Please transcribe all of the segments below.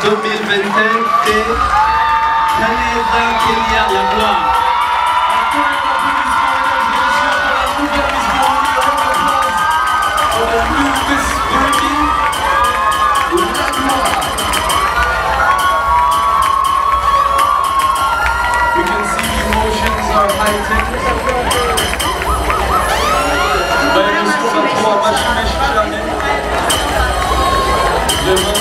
2025, c'est Kaneza Kenya Lagloire. Un tonnerre d'applaudissements, mesdames et messieurs, pour la nouvelle Miss Burundi. A round of applause for the new Miss Burundi, Lagloire. You can see the emotions are heightened. Ba émotion amashyi menshi cyane. Vraiment.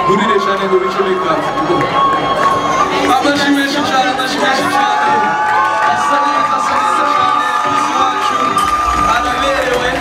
Nturire cyane ngo bice bikaze. Amashyi menshi cyane, amashyi menshi cyane. Asa neza, asa neza cyane. Miss wacu araberewe.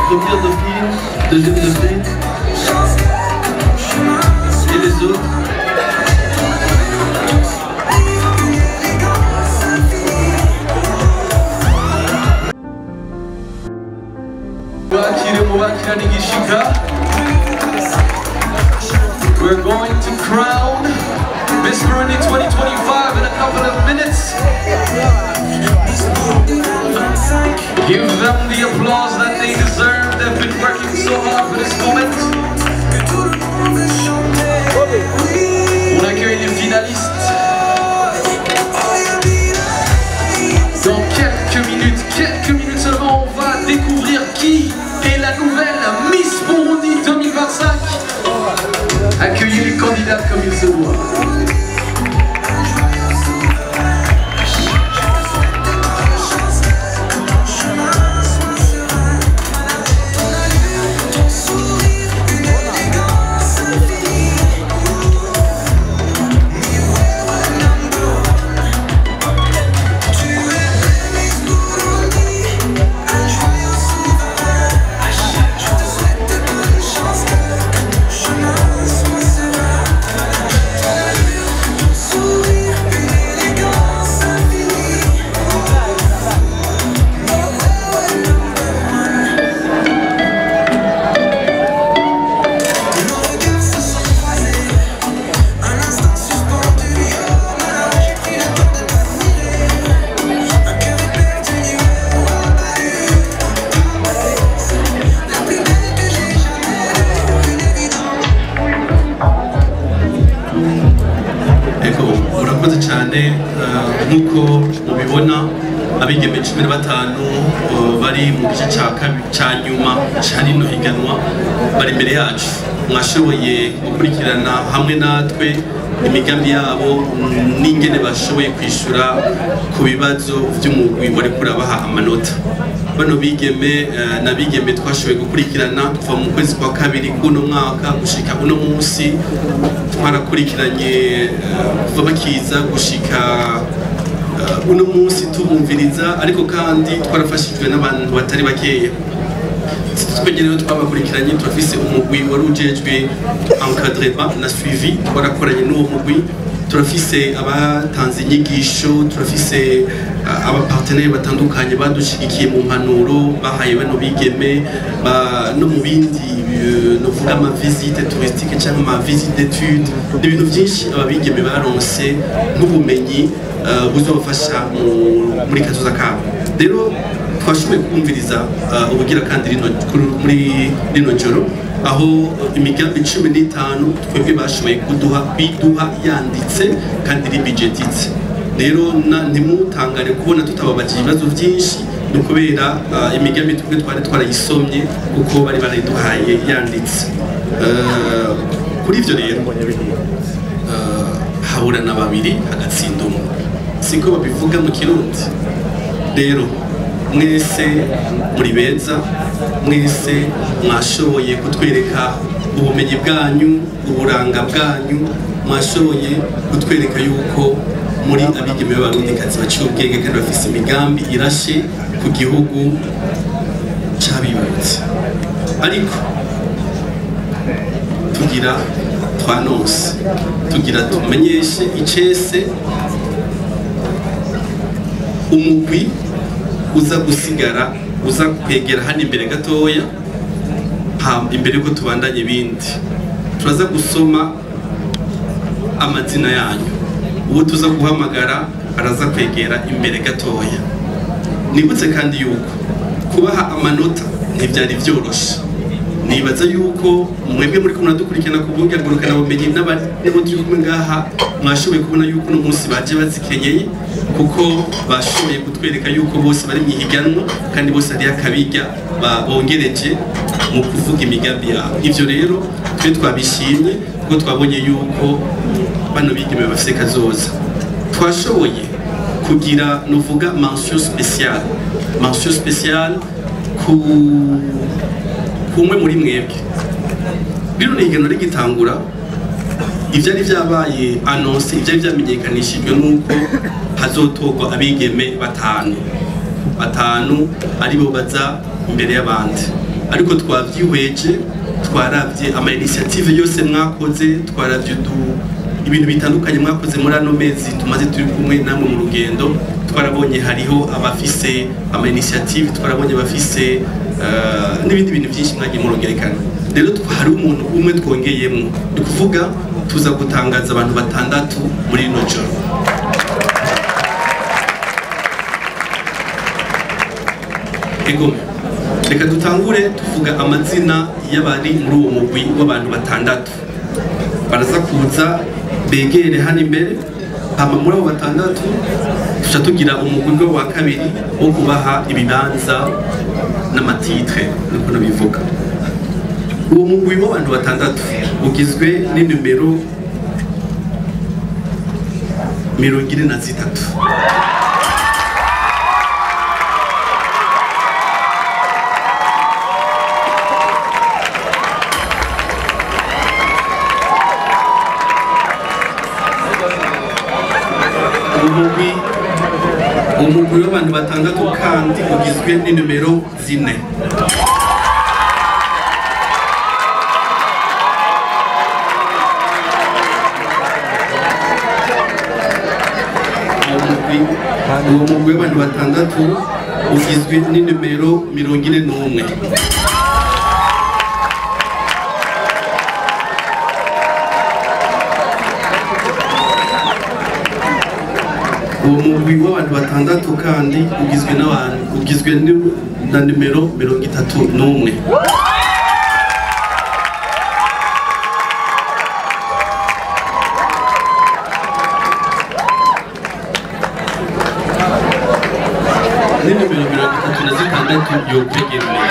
Première dauphine, deuxième dauphine, et les autres. Bakire mubakirane igishika. We're going to crown Miss Burundi 2025 in a couple of minutes. Give them the applause that they deserve. They've been working so hard for this moment. On accueille les finalistes. Dans quelques minutes seulement, on va découvrir qui est la nouvelle Miss Burundi 2025. Accueillez les candidats comme il se doit. Murakoze cyane. Nk'uko mubibona, abigeme 15 bari mu gice cya nyuma cya rino higanwa bari imbere yacu. Mwashoboye gukurikirana hamwe natwe imigambi yabo n'ingene bashoboye kwishyura ku bibazo by'umugwi wari kurabaha amanota. Bano bigeme n'abigeme twashoboye gukurikirana kuva mu kwezi kwa kabiri kuno mwaka gushika uno munsi. Twarakurikiranye kuva bakiza gushika uno munsi tubumviriza, ariko kandi twarafashijwe n'abantu batari bakeya. Twenyene rero twabakurikiranye, turafise umugwi wari ujejwe encadrement na suivi, twarakoranye n'uwo mugwi. Turafise abatanze inyigisho, turafise abapartenaires batandukanye badushigikiye mu mpanuro bahaye bano bigeme no mu bindi, novuga ama visite touristique cyangwa ama visite d'étude, n'ibintu byinshi aba bigeme baronse nk'ubumenyi buzobafasha muri kazoza kabo. Rero twashoboye kumviriza ubugira kandi rino muri rino joro, aho imigambi 15 twebwe bashoboye kuduha biduha yanditse kandi iri budgetitse. Rero ntimutangare kubona tutababajije ibibazo byinshi, ni ukubera imigambi twebwe twari twarayisomye kuko bari barayiduhaye yanditse. Kuri ivyo rero Haburana babiri hagatsinda umwe, siko babivuga mu Kirundi. Rero mwese muri beza, mwese mwashoboye kutwereka ubumenyi bwanyu, uburanga bwanyu, mwashoboye kutwereka yuko muri abigeme b'Abarundikazi baciye ubwenge kandi bafise imigambi irashe ku gihugu cabibarutse. Ariko tugira twanonse, tugira tumenyeshe icese umugwi uza gusigara, uza kwegera hano imbere gatoya, imbere ko tubandanye ibindi. Turaza gusoma amazina yanyu, uwo tuza guhamagara araza kwegera imbere gatoya. Nibutse kandi yuko kubaha amanota ntibyari byoroshe. Nibaza yuko mwebwe muri kumwe dukurikirana ku buhinga ngurukanabumenyi n'abo turi kumwe ngaha, mwashoboye kubona yuko uno munsi baje bazikenyeye, kuko bashoboye kutwereka yuko bose bari mu ihiganwa kandi bose ari akabirya babongereje mu kuvuga imigambi yabo. Ivyo rero twe twabishimye kuko twabonye yuko bano bigeme bafise kazoza. Twashoboye kugira nuvuga mention spéciale, mention spéciale ku kumwe muri mwebwe. Rino higanwa rigitangura, ivyari vyabaye annonce, ivyari vyamenyekanishijwe nuko hazotorwa abigeme batanu aribo baza imbere y'abandi. Ariko twavyihweje, twaravye ama initiative yose mwakoze, twaravye ibintu bitandukanye mwakoze muri ano mezi tumaze turi kumwe namwe mu rugendo. Twarabonye hariho abafise ama initiative, twarabonye abafise n'ibindi bintu byinshi mwagiye murongerekana. Rero hari umuntu umwe twongeyemwo, ni kuvuga tuza gutangaza abantu batandatu muri rino joro. Ego, reka dutangure tuvuga amazina y'abari muri uwo mugwi w'abantu batandatu. Baraza kuza begere hano imbere, hama muri abo batandatu tuca tugira umugwi wa kabiri wo kubaha ibibanza n'amatitre, niko nabivuga. Uwo mugwi w'abantu batandatu ugizwe n'inumero 43. Umugwi w'abantu batandatu kandi ugizwe n'inumero 4. Uwo mugwi w'abantu batandatu ugizwe n'inumero 41. Uwo mugwi w'abantu batandatu kandi ugizwe n'abantu ugizwe na nimero 31. Nimero 36 yokwegereye.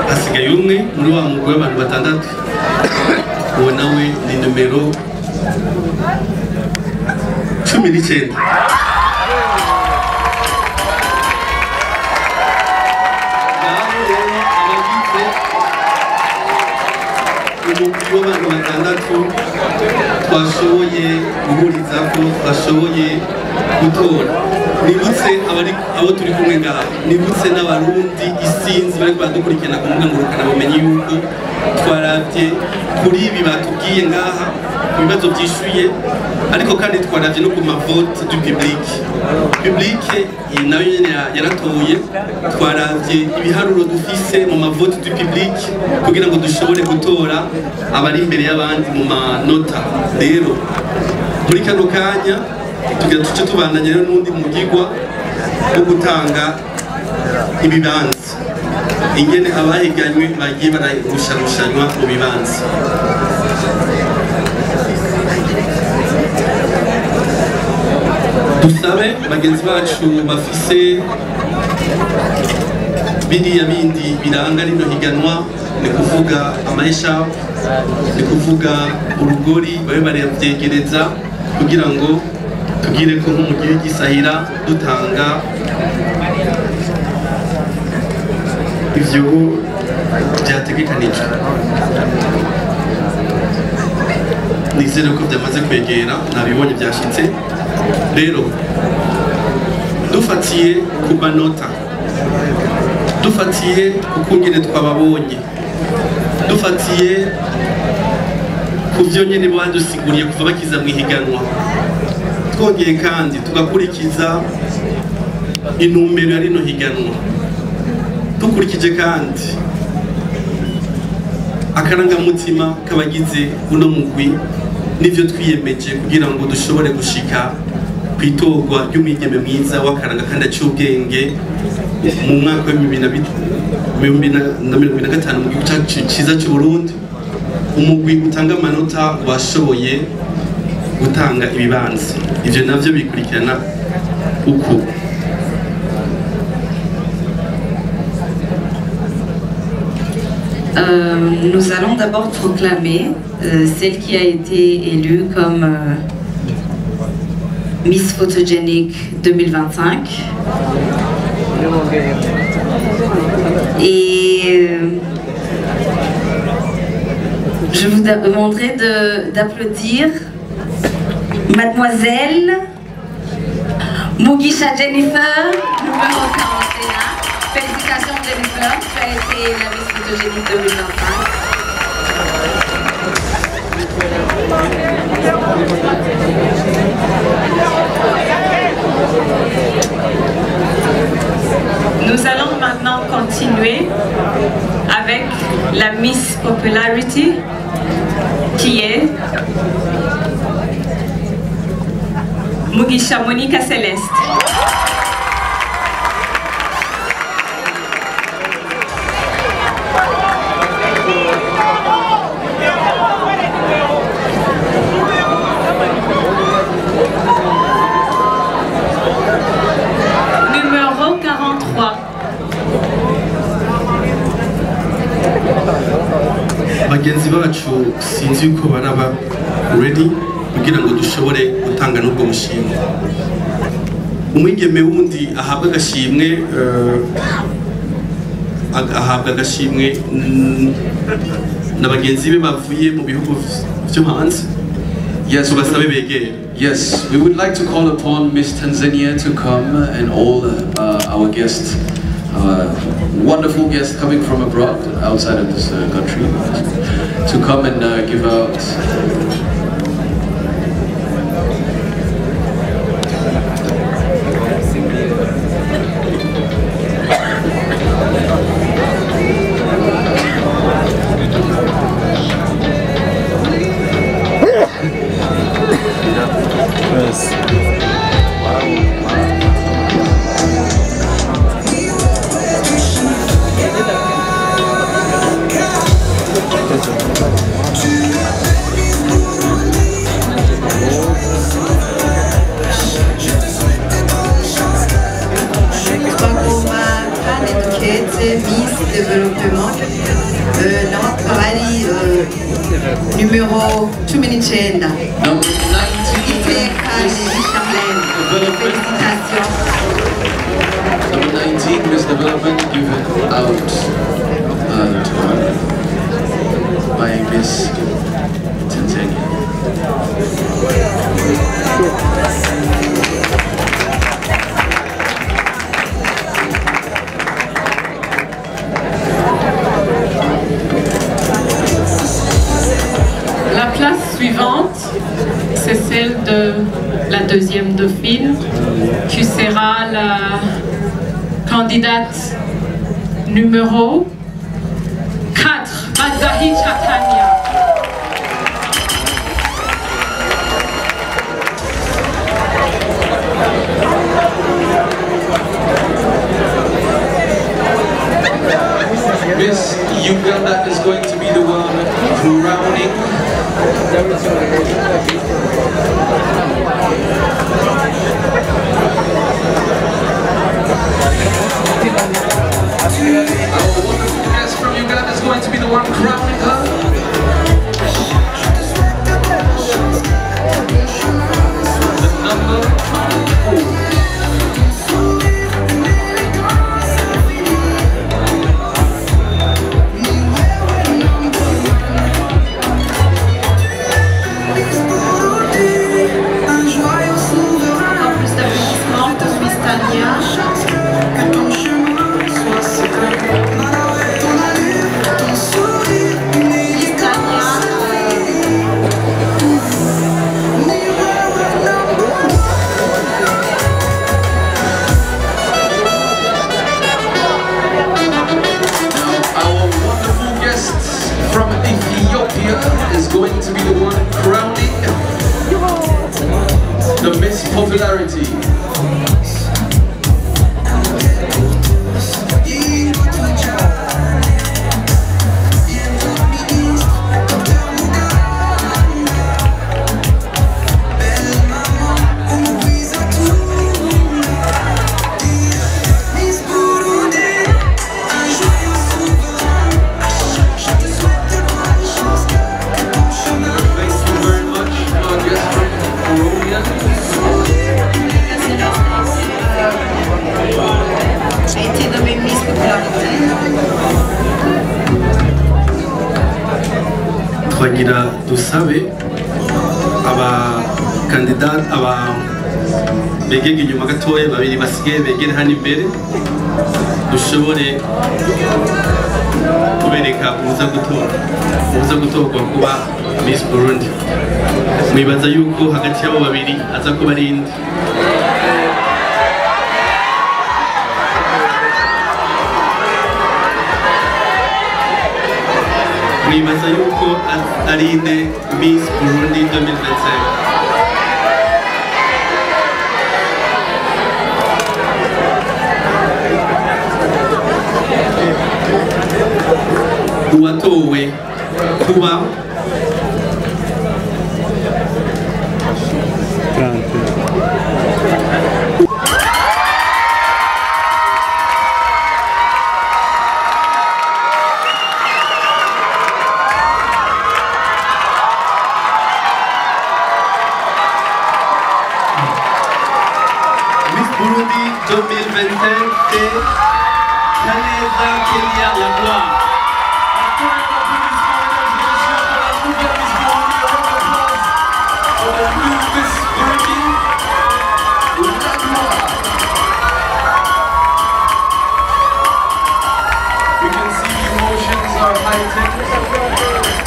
Hasigaye umwe muri wa mugwi w'abantu batandatu, uwo nawe ni nimero 19. Umugwi w'abantu batandatu twashoboye guhurizako, twashoboye gutora. Nibutse abo turi kumwe ngaha, nibutse n'Abarundi isinzi bariko baradukurikirana ku mbuga ngurukanabumenyi yuko twaravye kuri ibi batubwiye ngaha ku bibazo vyishuye, ariko kandi twaravye no ku mavote du public. Public nayo nyene yaratoye, twaravye ibiharuro dufise mu mavote du public kugira ngo dushobore gutora abari imbere y'abandi mu manota. Rero muri kano kanya tugira tuce tubandanya rero n'undi mugigwa wo gutanga ibibanza, ingene abahiganywe bagiye bararusharushanywa mu bibanza. Dusabe bagenzi bacu bafise Biriya bindi biranga rino higanwa ni kuvuga amaesha, ni kuvuga urugori, babe barabyegereza kugira ngo tugire ko nk'umugire gisahira dutanga ivyo byategekanijwe. Nizere ko byamaze kwegera, nabibonye byashitse. Rero dufatiye ku manota, dufatiye ku kungene twababonye, dufatiye ku byo nyene badusiguriye kuva bakiza mu ihiganwa, twongeye kandi tugakurikiza intumbero ya rino higanwa, dukurikije kandi akarangamutima k'abagize uno mugwi n'ivyo twiyemeje kugira ngo dushobore gushika kw'itorwa ry'umwigeme mwiza w'akaranga kandi aciye ubwenge mu mwaka wa 2025 mu gihugu cyacu cyiza cy'u Burundi. Umugwi utanga amanota washoboye gutanga ibibanza, ivyo navyo bikurikirana uko. Nous allons d'abord proclamer celle qui a été élue comme Miss Photogenic 2025. Et je vous demanderai d'applaudir Mademoiselle Mugisha Jennifer, numéro 41. Félicitations Jennifer, tu as été la Miss Photogénique 2025. Nous allons maintenant continuer avec la Miss Popularity qui est Mugisha Monica Celeste. Numéro 43. Bagenzi bacu sinzi yuko baraba ready kugira ngo dushobore gutanga n'ubwo mushimwe. Umwigeme wundi ahabwa agashimwe ahabwa agashimwe na bagenzi be bavuye mu bihugu byo hanze. Yes, tubasabe begere. Yes, we would like to call upon Miss Tanzania to come and all our guests, wonderful guests coming from abroad, outside of this country, to come and give out. Miss Développement, nawe numéro 19. Number 19, Félicitations. Number 19, Miss Development, given out to her by Miss Tanzania. La place suivante, c'est celle de la deuxième dauphine, qui sera la candidate numéro 4, Banzahi Chatania. Miss Uganda is going to be the one crowning. Popularity. Twagira dusabe abakandida aba begege inyuma gatoya babiri basigaye begere hano imbere dushobore kubereka uza gutora uza gutorwa kuba Miss Burundi. Mwibaza yuko hagati y'abo babiri aza kuba ari inde? Mwibaza yuko ari inde Miss Burundi 2025? Uwatowe kuba Miss Burundi 2025, c'est Kaneza Kelia Lagloire. You can see the emotions are heightened.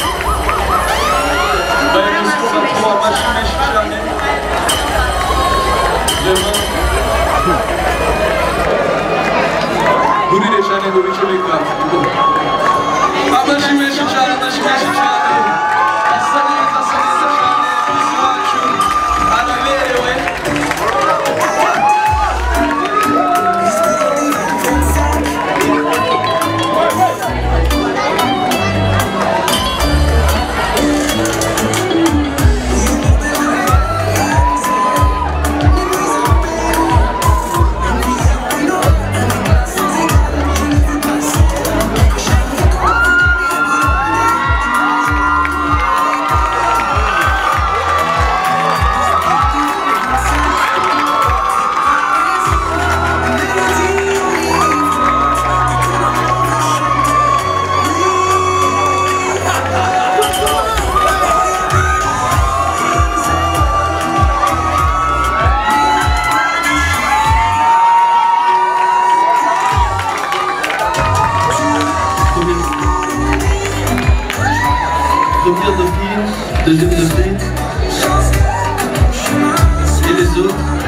Première dauphine, deuxième dauphine, et les autres.